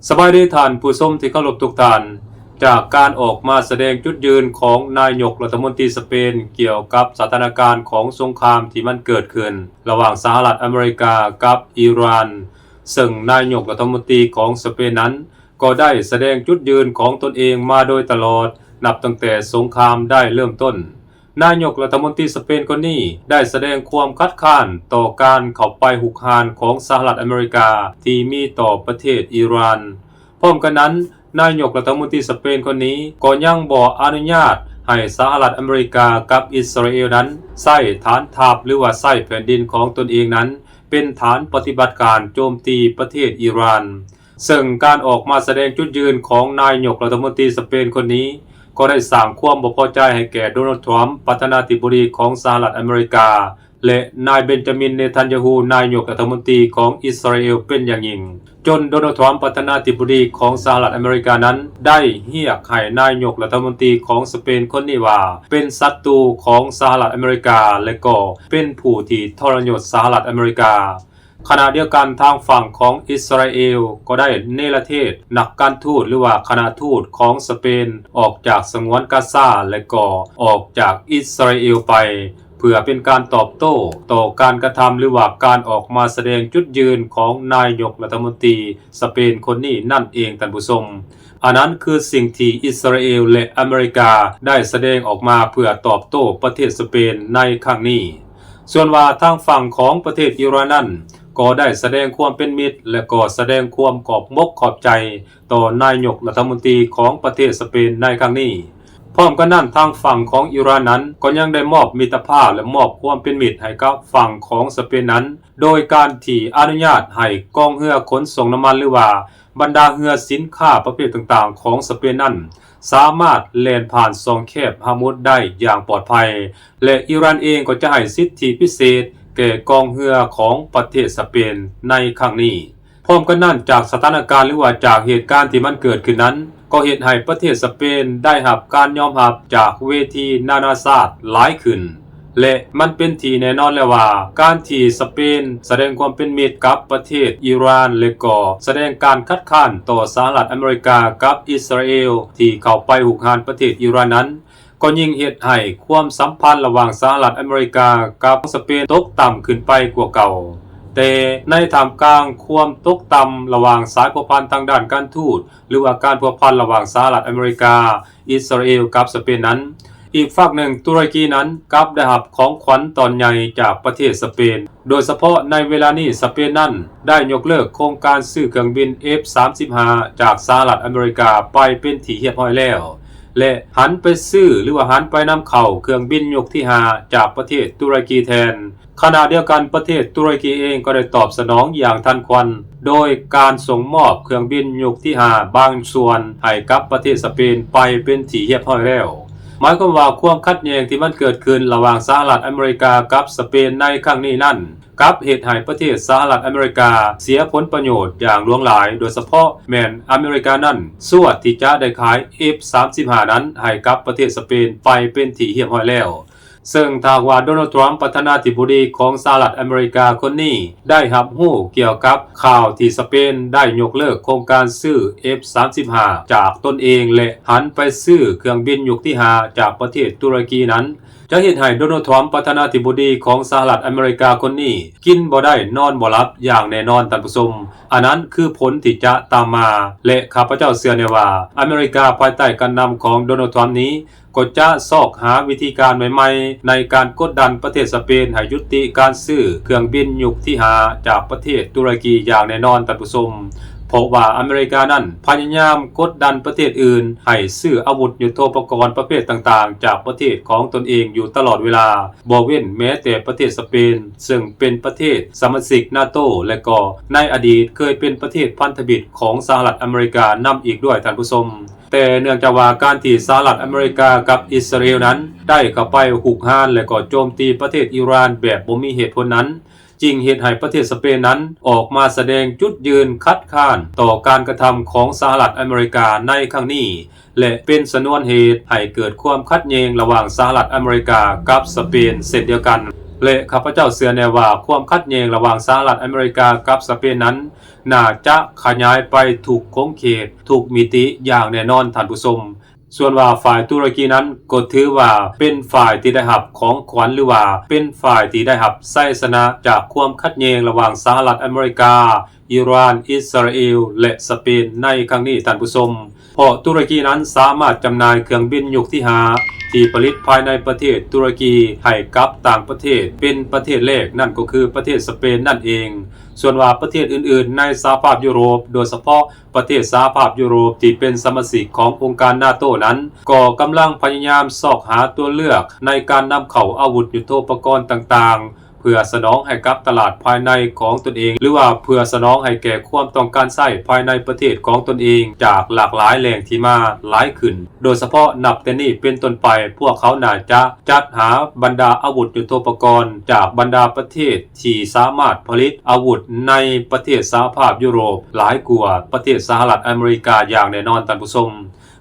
ສະບາຍດີທ່ານຜູ້ຊົມທີ່ເຄົາລົບທຸກທ່ານ. ຈາກການອອກມາສະແດງຈຸດຢືນຂອງນາຍົກລັດຖະມົນຕີສະເປນ ກ່ຽວກັບສະຖານະການຂອງສົງຄາມທີ່ມັນເກີດຂຶ້ນລະຫວ່າງສະຫະລັດອາເມລິກາກັບອີຣານ, ເຊິ່ງນາຍົກລັດຖະມົນຕີຂອງສະເປນນັ້ນ ກໍໄດ້ສະແດງຈຸດຢືນຂອງຕົນເອງມາໂດຍຕະຫຼອດ ນັບຕັ້ງແຕ່ສົງຄາມໄດ້ເລີ່ມຕົ້ນ. ນາຍົກລັດຖະມົນຕີສະເປນຄົນນີ້ໄດ້ສະແດງຄວາມຄັດຄ້ານຕໍ່ການເຂົ້າໄປຮຸກຮານຂອງສະຫະລັດອາເມລິກາທີ່ມີຕໍ່ປະເທດອີຣານ. ພ້ອມກັນນັ້ນ, ນາຍົກລັດຖະມົນຕີສະເປນຄົນນີ້ກໍຍັງບໍ່ອະນຸຍາດໃຫ້ສະຫະລັດອາເມລິກາກັບອິດສະຣາເອວນັ້ນໃຊ້ຖານທັບ ຫຼືວ່າໃຊ້ແຜ່ນດິນຂອງຕົນເອງນັ້ນເປັນຖານປະຕິບັດການໂຈມຕີປະເທດອີຣານ. ເຊິ່ງການອອກມາສະແດງຈຸດຢືນຂອງນາຍົກລັດຖະມົນຕີສະເປນຄົນນີ້ ກໍໄດ້ສ້າງຄວາມບໍ່ພໍໃຈໃຫ້ແກ່ໂດນັລ ທຣຳ ປະທານາທິບໍດີຂອງສະຫະລັດອາເມລິກາ ແລະ ນາຍ ເບັນຈາມິນ ເນທັນຍາທູ ນາຍົກລັດຖະມົນຕີຂອງອິດສະຣາເອວເປັນຢ່າງຍິ່ງ, ຈົນໂດນັລ ທຣຳ ປະທານາທິບໍດີຂອງສະຫະລັດອາເມລິການັ້ນ ໄດ້ຮຽກໃຫ້ນາຍົກລັດຖະມົນຕີຂອງສະເປນຄົນນີ້ວ່າ ເປັນສັດຕູຂອງສະຫະລັດອາເມລິກາ ແລະ ກໍເປັນຜູ້ທີ່ທໍລະຍົດສະຫະລັດອາເມລິກາ. ຂະນະດຽວກັນ, ທາງຝັ່ງຂອງອິດສະຣາເອວກໍໄດ້ເນລະເທດນັກການທູດ ຫຼືວ່າຄະນະທູດຂອງສະເປນ ອອກຈາກສະຫງວນກາຊາ ແລະ ກໍອອກຈາກອິດສະຣາເອວໄປ ເພື່ອເປັນການຕອບໂຕ້ຕໍ່ການກະທຳ ຫຼືວ່າການອອກມາສະແດງຈຸດຢືນຂອງນາຍົກລັດຖະມົນຕີສະເປນຄົນນີ້ນັ້ນເອງ, ທ່ານຜູ້ຊົມ. ອັນນັ້ນຄືສິ່ງທີ່ອິດສະຣາເອວ ແລະ ອາເມລິກາໄດ້ສະແດງອອກມາເພື່ອຕອບໂຕ້ປະເທດສະເປນໃນຄັ້ງນີ້. ສ່ວນວ່າທາງຝັ່ງຂອງປະເທດອີຣານນັ້ນ ກໍໄດ້ສະແດງຄວາມເປັນມິດ ແລະ ກໍສະແດງຄວາມຂອບມົກຂອບໃຈຕໍ່ນາຍົກລັດຖະມົນຕີຂອງປະເທດສະເປນໃນຄັ້ງນີ້. ພ້ອມກັນນັ້ນ, ທາງຝັ່ງຂອງອີຣານນັ້ນກໍຍັງໄດ້ມອບມິດຕະພາບ ແລະ ມອບຄວາມເປັນມິດໃຫ້ກັບຝັ່ງຂອງສະເປນນັ້ນ ໂດຍການທີ່ອະນຸຍາດໃຫ້ກອງເຮືອຂົນສົ່ງນ້ຳມັນ ຫຼືວ່າບັນດາເຮືອສິນຄ້າປະເພດຕ່າງໆຂອງສະເປນນັ້ນ ສາມາດແລ່ນຜ່ານຊ່ອງແຄບຮາມຸດໄດ້ຢ່າງປອດໄພ ແລະ ອີຣານເອງກໍຈະໃຫ້ສິດທິພິເສດແກ່ກອງເຮືອຂອງປະເທດສະເປນໃນຄັ້ງນີ້. ພ້ອມກັນນັ້ນ, ຈາກສະຖານະການ ຫຼືວ່າຈາກເຫດການທີ່ມັນເກີດຂຶ້ນນັ້ນ ກໍເຮັດໃຫ້ປະເທດສະເປນໄດ້ຮັບການຍອມຮັບຈາກເວທີນານາຊາດຫຼາຍຂຶ້ນ ແລະ ມັນເປັນທີ່ແນ່ນອນແລ້ວວ່າ ການທີ່ສະເປນສະແດງຄວາມເປັນມິດກັບປະເທດອີຣານ ແລະ ກໍສະແດງການຄັດຄ້ານຕໍ່ສະຫະລັດອາເມລິກາກັບອິດສະຣາເອວທີ່ເຂົ້າໄປຮຸກຮານປະເທດອີຣານນັ້ນ ກໍຍິ່ງເຮັດໃຫ້ຄວາມສຳພັນລະຫວ່າງສະຫະລັດອາເມລິກາກັບສະເປນຕົກຕ່ຳຂຶ້ນໄປກວ່າເກົ່າ. ແຕ່ໃນທ່າມກາງຄວາມຕົກຕ່ຳລະຫວ່າງສາຍພົວພັນທາງດ້ານການທູດ ຫຼືວ່າການພົວພັນລະຫວ່າງສະຫະລັດອາເມລິກາ, ອິດສະຣາເອວ ກັບສະເປນນັ້ນ, ອີກຟາກໜຶ່ງ ຕຸລະກີນັ້ນກັບໄດ້ຮັບຂອງຂວັນຕອນໃຫຍ່ຈາກປະເທດສະເປນ. ໂດຍສະເພາະໃນເວລານີ້ ສະເປນນັ້ນໄດ້ຍົກເລີກໂຄງການຊື້ເຄື່ອງບິນ ເອັຟ ສາມສິບຫ້າ ຈາກສະຫະລັດອາເມລິກາໄປເປັນທີ່ຮຽບຮ້ອຍແລ້ວ ແລະ ຫັນໄປຊື້ ຫຼືວ່າຫັນໄປນຳເຂົ້າເຄື່ອງບິນຍຸກທີຫ້າຈາກປະເທດຕຸລະກີແທນ. ຂະນະດຽວກັນ, ປະເທດຕຸລະກີເອງກໍໄດ້ຕອບສະໜອງຢ່າງທັນຄວັນ ໂດຍການສົ່ງມອບເຄື່ອງບິນຍຸກທີຫ້າບາງສ່ວນໃຫ້ກັບປະເທດສະເປນໄປເປັນທີ່ຮຽບຮ້ອຍແລ້ວ. ໝາຍຄວາມວ່າຄວາມຂັດແຍ່ງທີ່ມັນເກີດຂຶ້ນລະຫວ່າງສະຫະລັດອາເມລິກາກັບສະເປນໃນຄັ້ງນີ້ນັ້ນ ກັບເຮັດໃຫ້ປະເທດສະຫະລັດອາເມລິກາເສຍຜົນປະໂຫຍດຢ່າງຫຼວງຫຼາຍ, ໂດຍສະເພາະແມ່ນອາເມລິການັ້ນຊວດທີ່ຈະໄດ້ຂາຍ ເອັຟ ສາມສິບຫ້າ ນັ້ນໃຫ້ກັບປະເທດສະເປນໄປເປັນທີ່ຮຽບຮ້ອຍແລ້ວ. ເຊິ່ງຖ້າຫາກວ່າໂດນັລ ທຣຳ ປະທານາທິບໍດີຂອງສະຫະລັດອາເມລິກາຄົນນີ້ໄດ້ຮັບຮູ້ກ່ຽວກັບຂ່າວທີ່ສະເປນໄດ້ຍົກເລີກໂຄງການຊື້ ເອັຟ ສາມສິບຫ້າ ຈາກຕົນເອງ ແລະ ຫັນໄປຊື້ເຄື່ອງບິນຍຸກທີຫ້າຈາກປະເທດຕຸລະກີນັ້ນ ຈະເຮັດໃຫ້ໂດນັລ ທຣຳ ປະທານາທິບໍດີຂອງສະຫະລັດອາເມລິກາຄົນນີ້ ກິນບໍ່ໄດ້ນອນບໍ່ຫຼັບຢ່າງແນ່ນອນ, ທ່ານຜູ້ຊົມ. ອັນນັ້ນຄືຜົນທີ່ຈະຕາມມາ ແລະ ຂ້າພະເຈົ້າເຊື່ອແນ່ວ່າ ອາເມລິກາພາຍໃຕ້ການນຳຂອງໂດນັລ ທຣຳ ນີ້ ກໍຈະຊອກຫາວິທີການໃໝ່ໆ ໃນການກົດດັນປະເທດສະເປນໃຫ້ຢຸດຕິການຊື້ເຄື່ອງບິນຍຸກທີຫ້າຈາກປະເທດຕຸລະກີຢ່າງແນ່ນອນ, ທ່ານຜູ້ຊົມ. ເພາະວ່າອາເມລິການັ້ນພະຍາຍາມກົດດັນປະເທດອື່ນໃຫ້ຊື້ອາວຸດຍຸດໂທປະກອນປະເພດຕ່າງໆຈາກປະເທດຂອງຕົນເອງຢູ່ຕະຫຼອດເວລາ, ບໍ່ເວັ້ນແມ້ແຕ່ປະເທດສະເປນ, ເຊິ່ງເປັນປະເທດສະມາຊິກນາໂຕ ແລະ ກໍໃນອະດີດເຄີຍເປັນປະເທດພັນທະມິດຂອງສະຫະລັດອາເມລິການຳອີກດ້ວຍ, ທ່ານຜູ້ຊົມ. ແຕ່ເນື່ອງຈາກວ່າການທີ່ສະຫະລັດອາເມລິກາກັບອິດສະຣາເອວນັ້ນ ໄດ້ເຂົ້າໄປຮຸກຮານ ແລະ ກໍໂຈມຕີປະເທດອີຣານແບບບໍ່ມີເຫດຜົນນັ້ນ, ຈຶ່ງເຮັດໃຫ້ປະເທດສະເປນນັ້ນອອກມາສະແດງຈຸດຢືນຄັດຄ້ານຕໍ່ການກະທຳຂອງສະຫະລັດອາເມລິກາໃນຄັ້ງນີ້ ແລະ ເປັນຊະນວນເຫດໃຫ້ເກີດຄວາມຂັດແຍ່ງລະຫວ່າງສະຫະລັດອາເມລິກາກັບສະເປນເຊັ່ນດຽວກັນ. ແລະ ຂ້າພະເຈົ້າເຊື່ອແນ່ວ່າ ຄວາມຂັດແຍ່ງລະຫວ່າງສະຫະລັດອາເມລິກາກັບສະເປນນັ້ນ ໜ້າຈະຂະຫຍາຍໄປທຸກຂົງເຂດ, ທຸກມິຕິຢ່າງແນ່ນອນ, ທ່ານຜູ້ຊົມ. ສ່ວນວ່າຝ່າຍຕຸລະກີນັ້ນກໍຖືວ່າເປັນຝ່າຍທີ່ໄດ້ຮັບຂອງຂວັນ ຫຼືວ່າເປັນຝ່າຍທີ່ໄດ້ຮັບໄຊຊະນະຈາກຄວາມຂັດແຍ່ງລະຫວ່າງສະຫະລັດອາເມລິກາ, ອີຣານ, ອິດສະຣາເອວ ແລະ ສະເປນໃນຄັ້ງນີ້, ທ່ານຜູ້ຊົມ. ເພາະຕຸລະກີນັ້ນສາມາດຈຳໜ່າຍເຄື່ອງບິນຍຸກທີຫ້າ ທີ່ຜະລິດພາຍໃນປະເທດຕຸລະກີໃຫ້ກັບຕ່າງປະເທດເປັນປະເທດແລກ, ນັ້ນກໍຄືປະເທດສະເປນນັ້ນເອງ. ສ່ວນວ່າປະເທດອື່ນໆໃນສະຫະພາບຢູໂຣບ, ໂດຍສະເພາະປະເທດສະຫະພາບຢູໂຣບທີ່ເປັນສະມາຊິກຂອງອົງການນາໂຕນັ້ນ, ກໍກຳລັງພະຍາຍາມຊອກຫາຕົວເລືອກໃນການນຳເຂົ້າອາວຸດຍຸດໂທປະກອນຕ່າງໆ ເພື່ອສະໜອງໃຫ້ກັບຕະຫຼາດພາຍໃນຂອງຕົນເອງ ຫຼືວ່າເພື່ອສະໜອງໃຫ້ແກ່ຄວາມຕ້ອງການໃຊ້ພາຍໃນປະເທດຂອງຕົນເອງ ຈາກຫຼາກຫຼາຍແຫຼ່ງທີ່ມາຫຼາຍຂຶ້ນ. ໂດຍສະເພາະນັບແຕ່ນີ້ເປັນຕົ້ນໄປ, ພວກເຂົາໜ້າຈະຈັດຫາບັນດາອາວຸດຍຸດໂທປະກອນຈາກບັນດາປະເທດທີ່ສາມາດຜະລິດອາວຸດໃນປະເທດສະຫະພາບຢູໂຣບຫຼາຍກວ່າປະເທດສະຫະລັດອາເມລິກາຢ່າງແນ່ນອນ, ທ່ານຜູ້ຊົມ.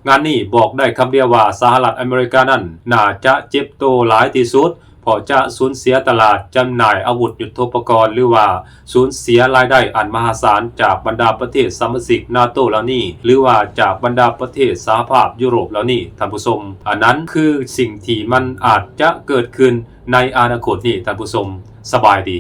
ງານນີ້ບອກໄດ້ຄຳດຽວວ່າ ສະຫະລັດອາເມລິການັ້ນໜ້າຈະເຈັບໂຕຫຼາຍທີ່ສຸດ, ເພາະຈະສູນເສຍຕະຫຼາດຈຳໜ່າຍອາວຸດຍຸດໂທປະກອນ ຫຼືວ່າສູນເສຍລາຍໄດ້ອັນມະຫາສານຈາກບັນດາປະເທດສະມາຊິກນາໂຕເຫຼົ່ານີ້ ຫຼືວ່າຈາກບັນດາປະເທດສະຫະພາບຢູໂຣບເຫຼົ່ານີ້, ທ່ານຜູ້ຊົມ. ອັນນັ້ນຄືສິ່ງທີ່ມັນອາດຈະເກີດຂຶ້ນໃນອະນາຄົດນີ້, ທ່ານຜູ້ຊົມ. ສະບາຍດີ.